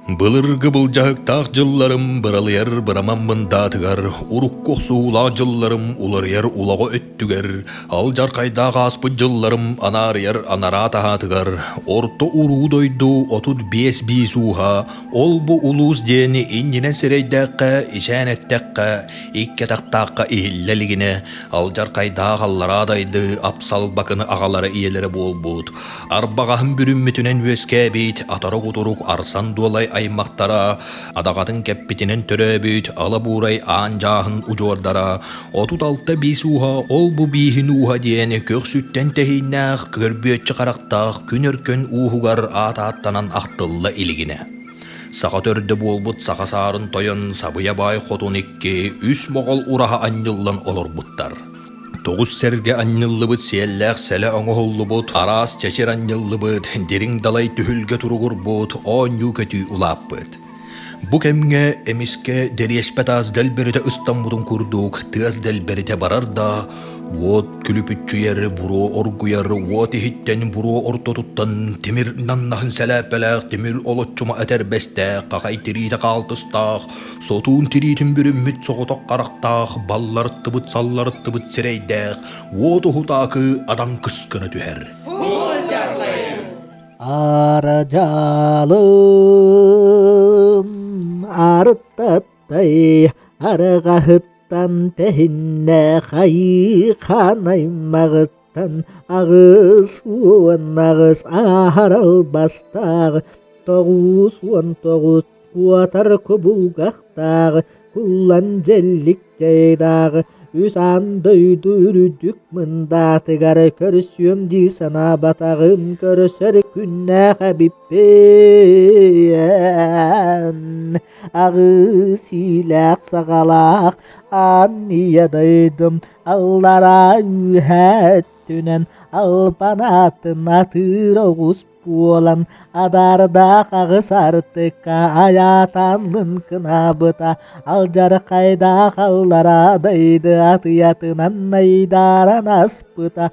Былыргы былдьаһыктаах дьылларым быралыйар быраман мындаатыгар, урукку охсуһуулаах дьылларым уларыйар улаҕа өттүгэр, алдьархайдаах ааспыт дьылларым анаарыйар анараа таһаатыгар, орто уруу дойду 35 биис ууһа, ол-бу улуус диэн иннинэн сирэйдээххэ, ичээн эттэххэ, икки атахтаахха иһиллэ илигинэ, алдьархайдаах аллараа дайды апсалбакыны аҕалара ийэлэрэ буолбут, арбаҕаһын бүрүммүтүнэн үөскээбит атара-кутурук арсан дуолай аймахтара, адаҕатын кэппитинэн төрөөбүт ала буурай аан дьааһын удьуордара, 36 биис ууһа ол-бу бииһин ууһа диэн көхсүттэн тэһииннээх көрбүөччү харахтаах күн өркөн ууһугар аат ааттанан ахтылла илигинэ. Саха төрдө буолбут саха саарын тойон Сабыйа баай хотун икки, үс моҕол ураһа анньыллан олорбуттар. Тоҕус сэргэ анньыллыбыт сиэллээх сэлэ оҥоһуллубут, араас чэчир анньыллыбыт, дириҥ далай түһүлгэ туругурбут, оонньуу көтүү улааппыт. Бу кэмҥэ эмискэ дэриэспэ таас дэлбэритэ ыстаммытын курдук тыас дэлбэритэ барар да, уот күлүпүччүйэр, буруо оргуйар, уот иһиттэн буруо ортотуттан тимир наннаһын сэлээппэлээх тимир олоччума этэрбэстээх, хахай тириитэ хаалтыстаах, сотуун тириитин бүрүммүт соҕотох харахтаах, балларыттыбыт салларыттыбыт сирэйдээх, уот уһутаакы адаҥкыс гына түһэр. Арадьаалым арыттаттай арҕаһыттан тэһиннэ хайыы хаан аймаҕыттан 88 ааһар албастаах 99 куотар кубулгахтаах куллан дьэллик дьайдаах үс аан дойду үрдүк мындаатыгар көрсүөм дии санаабатаҕым көрсөр күннээх эбиппин аҕыс иилээх саҕалаах аан ийэ дойдум аллараа үөһээ өттүнэн албан аатын атыыр оҕус буолан адаардаах аҕыс артыкка айаатаан лыҥкынаабыта алдьархайдаах аллараа дайды атыйатынан айдааран аспыта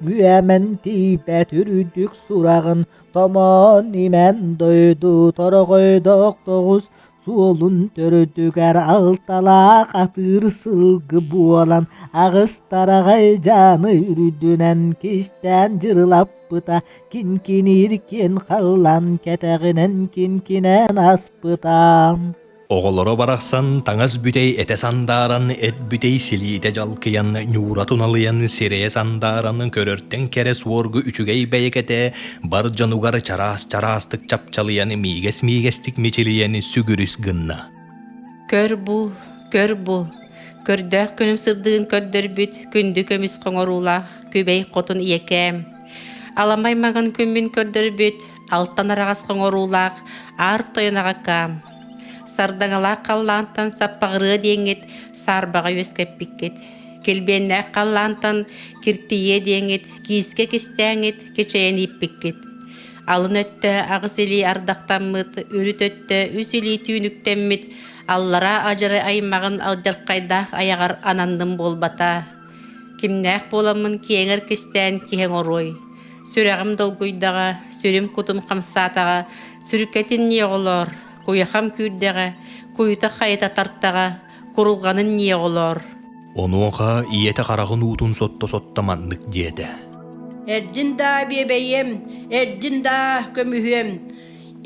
үөмэн тиийбэт үрдүк сураҕын томоон имэн дойду торҕойдоох тоҕус Суолун төрдүгэр алталаах атыыр сылгы буолан аҕыс тараҕай дьааны үрдүнэн кистээн дьырылаппыта, киҥкиниир киэн халлаан кэтэҕинэн киҥкинээн аспыта. Оҕолоро барахсан таҥас бүтэй этэ сандааран, эт бүтэй силиитэ дьалкыйан, ньуура туналыйан, сирэйэ сандааран көрөртөн кэрэ суоргу үчүгэй бэйэкэтэ бар дьонугар чараас-чараастык чапчалыйан миигэс-миигэстик мичилийэн сүгүрүс гынна. Көр бу, көр бу, көрдөөх күнүм сырдыгын көрдөрбүт күндү көмүс хоҥоруулаах күбэй хотун ийэкээм. Аламай маҥан күммүн көрдөрбүт алтан араҕас хоҥоруулаах аар тойон аҕакаам. Сардаҥалаах халлаантан саппаҕырыа диэҥҥит саарбаҕа үөскэппиккит. Килбиэннээх халлаантан киртийиэ диэҥҥит киискэ кистээҥҥит кичэйэн ииппиккит. Алын өттө аҕыс илии ардахтаммыт, үрүт өттө үс илии түүнүктэммит, аллараа адьары аймаҕын алдьархайдаах айаҕар ананным буолбата. Кимнээх буоламмын киэҥэр кистээн киһи оҥоруой? Сүрэҕим долгуйдаҕа, сүрүм-кутум хамсаатаҕа, сүркэтин ньии оҕолоор, куйахам күүрдэҕэ, куйута хайыта тартаҕа, курулҕанын ньии оҕолоор. Онуоха ийэтэ хараҕын уутун сотто-сотто маннык диэтэ. Эрдин даа биэбэйиэм, эрдин даа көмүһүөм.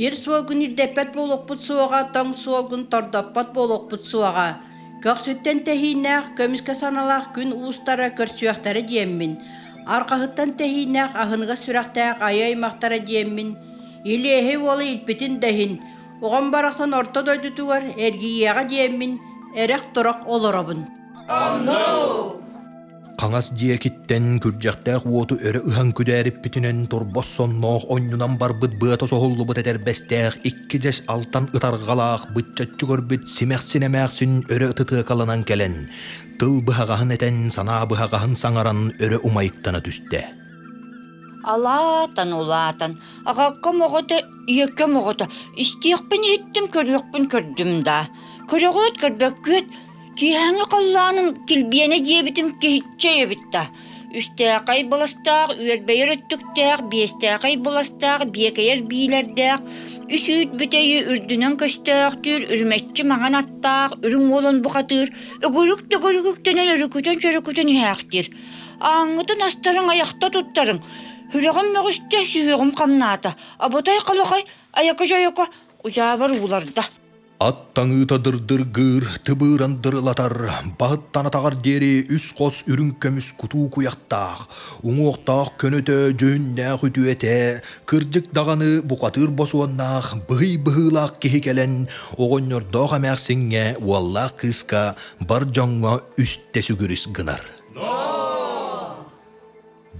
Ир суолгун ирдэппэт буолуохпут суоҕа, тоҥ суолгун тордоппот буолуохпут суоҕа. Көхсүттэн тэһииннээх, көмүскэ саналаах күн уустара көрсүөхтэрэ диэммин, арҕаһыттан тэһииннээх аһыныгас сүрэхтээх айа аймахтара диэммин, Илиэһи уола илпитин да иһин, Оҕом барахсан орто дойдутугар эргийиэҕэ диэммин эрэх-турах олоробун. Хаҥас диэкиттэн күрдьэхтээх уоту өрө ыһан күдээриппитинэн торбос сонноох онньунан барбыт быата соһуллубут этэрбэстээх икки дьэс алтан ытарҕалаах быччаччы көрбүт симэхсин эмээхсин өрө ытытыакаланан кэлэн, тыл быһаҕаһын этэн, санаа быһаҕаһын саҥаран өрө умайыктана түстэ. Алаатан улаатан, аҕаккам оҕото, ийэккэм оҕото, истиэхпин иһиттим, көрүөхпүн көрдүм даа. Көрөҕүөт, көрбөккүөт, киэһээҥҥи халлааным килбиэнэ диэбитим киһиччэй эбит да. Үстээхэй быластаах, үөрбэйэр өттүктээх, биэстээхэй быластаах, биэкэйэр биилэрдээх, Үс үүт бүтэйи үрдүнэн көстөөхтүүр үрүмэччи маҥан аттаах үрүҥ уолан бухатыыр өгүрүк төгүрүк үктэнэн өрүкүтэн-чөрүкүтэн иһээхтиир. Ааҥҥытын астарыҥ айахта туттарыҥ, сүрэҕим мөҕүстэ, сүһүөҕүм хамнаата, абытай халахай, айака-дьойоко удьаабар ууларда. Ат таҥыыта дырдыргыыр, тыбыыран дырылатар, баһыттан атаҕар диэри үс хос үрүҥ көмүс кутуу куйахтаах, уҥуохтаах көнөтө, дьүһүннээх үтүөтэ, кырдьык даҕаны бухатыыр босуоннаах, быһый быһыылаах киһи кэлэн, оҕонньордоох эмээхсиҥҥэ уоллаах кыыска бар дьоҥҥо үстэ сүгүрүс гынар.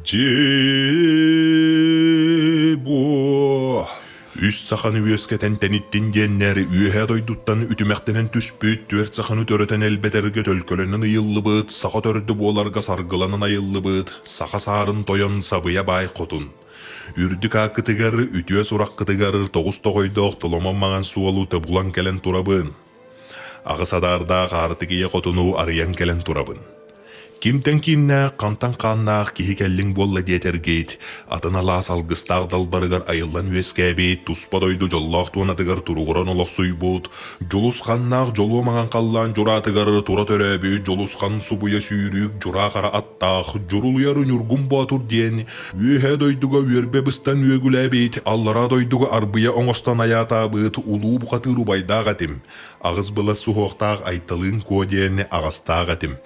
Дьиэ-буо! Үс саханы үөскэтэн тэниттин диэннэр үөһээ дойдуттан үтүмэхтэнэн түспүт түөрт саханы төрөтөн элбэтэргэ төлкөлөнөн ыйыллыбыт саха төрдө буоларга саргыланан айыллыбыт саха саарын тойон Сабыйа баай хотун. Үрдүк ааккытыгар, үтүө сураххытыгар тоҕус тоҕойдоох толомон маҥан суолу тобулан кэлэн турабын. Аҕыс адаардаах аартык ийэ хотуну арыйан кэлэн турабын. Кимтэн киимнээх, хантан хааннаах киһи кэллиҥ буолла диэтэргит, атын алаас алгыстаах далбарыгар айыллан үөскээбит, туспа дойду дьоллоох туонатыгар туругуран олохсуйбут, дьулусханнаах дьолуо маҥан халлаан дьураатыгар тура төрөөбүт дьулусхан субуйа сүүрүк дьураа хара аттаах Дьурулуйар Ньургун Боотур диэн үөһээ дойдуга үөрбэ быстан үөгүлээбит, аллараа дойдуга арбыйа оҥостон айаатаабыт улуу бухатыыр убайдаах этим. Аҕыс былас суһуохтаах Айталыын Куо диэн аҕастаах этим.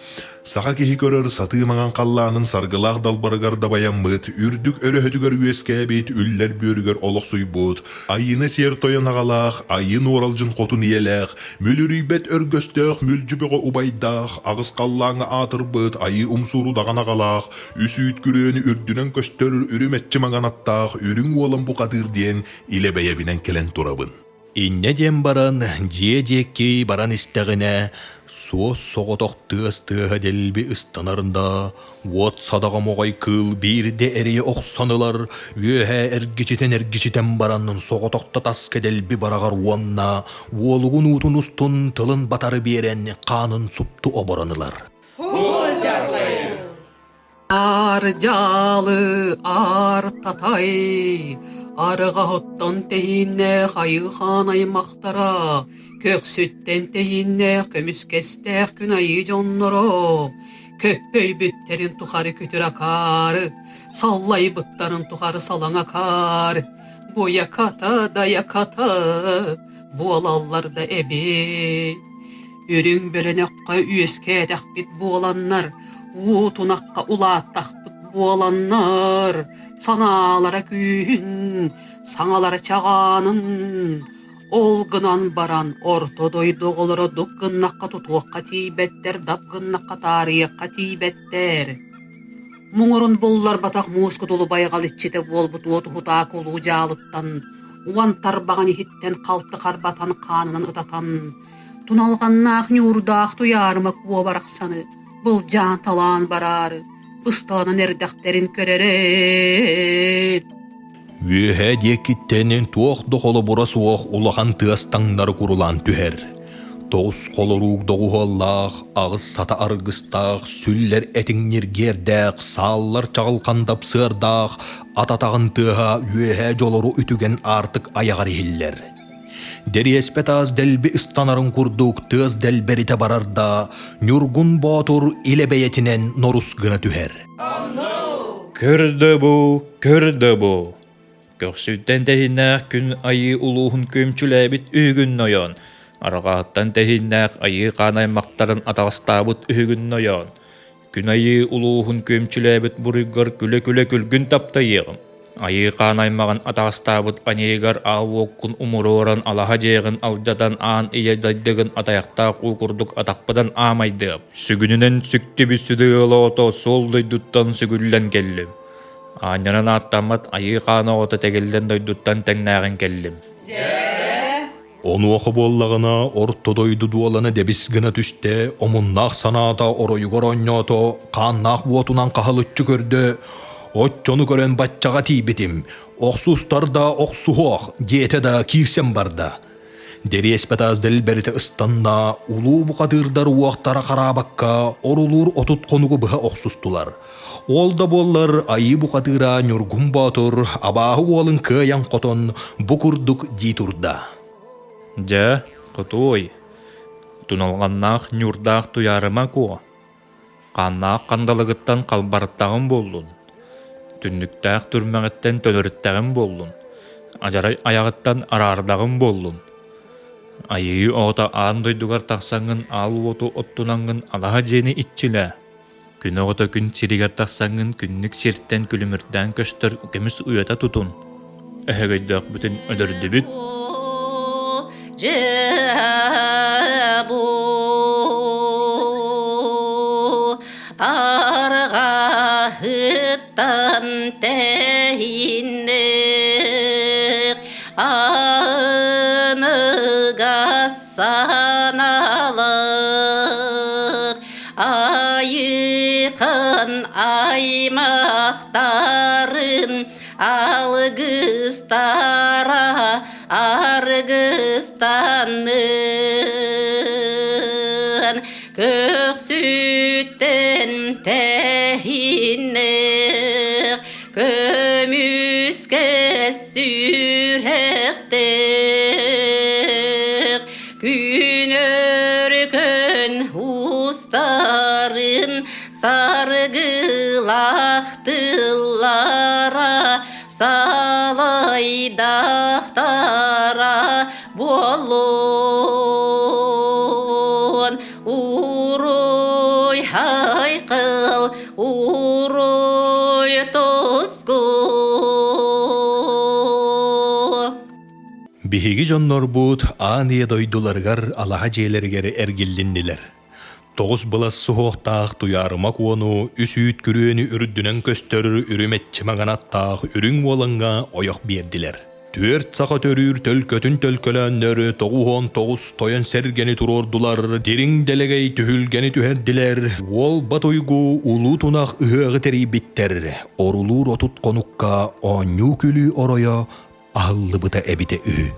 Саха киһи көрөр сатыы маҥан халлаанын саргылаах далбарыгар дабайаммыт, үрдүк өрөһөтүгэр үөскээбит, үллэр бүөрүгэр олохсуйбут, Айыына сиэр тойон аҕалаах, Айыы Нуоралдьын хотун ийэлээх, мүлүрүйбэт өргөстөөх мүлдьү бөҕө убайдаах, аҕыс халлааҥҥа аатырбыт Айыы Умсуур удаҕан аҕалаах, үс үүт күрүөнү үрдүнэн көстөр үрүмэччи маҥан аттаах Үрүҥ Уолан бухатыыр диэн илэ бэйэбинэн кэлэн турабын. Инньэ диэн баран, дьиэ диэки баран истэҕинэ, суос-соҕотох тыас тыаһа дэлби ыстанар да, уот садаҕа моҕой кыыл биирдэ эрийэ охсон ылар, үөһэ эргичитэн-эргичитэн баран соҕотохто таска дэлби бараҕар уонна уолугун уутун устун тылын батары биэрэн хаанын супту оборон ылар. Аар дьаалы, аар татай, арҕаһыттан тэһииннээх айыы-хаан аймахтара, көхсүттэн тэһииннээх көмүскэстээх күн айыы дьонноро, көппөйбүттэрин тухары күтүр акаары, саллайбыттарын тухары салаҥ акаары, буйаката дайаката буолаллар да эбит. Үрүҥ бөлөнөххө үөскээтэхпит буоланнар, уу тунахха улааттахпыт буоланнар, санаалара күүһүн, саҥалара чаҕаанын, ол гынан баран орто дойду оҕолоро дук гыннахха тутуохха тиийбэттэр, дап гыннахха таарыйыахха тиийбэттэр. Муҥурун булларбатах муус кутулу байҕал иччитэ буолбут уот уһутаак улуу дьаалыттан уон тарбаҕын иһиттэн халты харбатан хаанынан ытатан Туналҕаннаах ньуурдаах Туйаарыма Куо барахсаны былдьаан талаан бараары бысталанан эрдэхтэрин көрөрө. Үөһээ диэкиттэн туох да холобура суох улахан тыас таҥнары курулаан түһэр. Тоҕус холоруук доҕуһуоллаах, аҕыс сата аргыстаах, сүллэр этиҥ ньиргиэрдээх, сааллар чаҕылхан дапсыардаах, ат атаҕын тыаһа үөһээ дьолору үтүгэн аартык айаҕар иһиллэр. Дэриэспэ таас дэлби ыстанарын курдук тыас дэлбэритэ барар да, Ньургун Боотур илэ бэйэтинэн норус гына түһэр. Көрдө бу, көрдө бу. Көхсүттэн тэһиннээх күн айыы улууһун күөмчүлээбит үһүгүн нойон, арҕаһыттан тэһиннээх айыы хаан аймахтарын атаҕастаабыт үһүгүн нойон, Күн айыы улууһун күөмчүлээбит буруйгар күлэ-күлэ күлгүн таптайыаҕым. Айыы хаан аймаҕын атаҕастаабыт аньыыгар аал уоккун умуруоран алаһа дьиэҕин алдьатан аан ийэ дайдыгын атайахтаах уу курдук атахпытын аамайдыам. Сүгүнүнэн сүктүбүт сүдү ыал оҕото суол дойдуттан сүгүллэн кэллим. Аанньанан ааттаммат айыы хаан оҕото тэгиллэн дойдуттан тэҥнээҕин кэллим. Онуоха буоллаҕына орто дойду дуолана дэбис гына түстэ, омуннаах санаата оройугар оонньоото, хааннаах уотунан хаһылыччы көрдө, оччону көрөн баччаҕа тиийбитим, охсустар да охсуһуох диэтэ да киирсэн барда. Дэриэспэ таас дэлбэритэ ыстанна, улуу бухатыырдар уохтара хараабакка орулуур 30 хонугу быһа охсустулар. Ол да буоллар айыы бухатыыра Ньургун Боотур абааһы уолун кыайан хотон бу курдук дии турда. Дьэ, хотуой, туналҕаннаах ньуурдаах Туйаарыма Куо, хааннаах хандалыгыттан халбарыттаҕым буоллун, түннүктээх түрмэҕиттэн төлөрүттэҕим буоллун, адьарай айаҕыттан араардаҕым буоллун. Айыы оҕото аан дойдугар тахсаҥҥын аал уоту оттунаҥҥын алаһа дьиэни иччилээ. Күн оҕото күн сиригэр тахсаҥҥын күннүк сиртэн күлүмүрдээн көстөр көмүс уйата тутун. Өһөгөйдөөхпүтүн өлөрдүбүт. Дьэ бу арҕаһыттан тэһииннэх аныгас саналах айыхан аймахтарын алгыстара аргыстанын көхсүттэн тэһиннэх көмүскэ сүрэхтэх күн өркөн устарын саргылах тыллара салайдахтара буоллун уруй хайкыл уруй туску. Биһиги дьоннорбут аан ийэ дойдуларыгар алаһа дьиэлэригэр эргиллиннилэр. Тоҕус былас суһуохтаах Туйаарыма Куону үс үүт күрүөнү үрдүнэн көстөр үрүмэччи маҥан аттаах үрүҥ уолаҥҥа ойох биэрдилэр. Түөрт саха төрүүр төлкөтүн төлкөлөөннөр 99 тойон сэргэни туруордулар, дириҥ дэлэгэй түһүлгэни түһэрдилэр, уолба туйгу улуу тунах ыһыаҕы тэрийбиттэр, орулуур 30 хонукка оонньуу-күлүү оройо аһыллыбыта эбитэ үһү.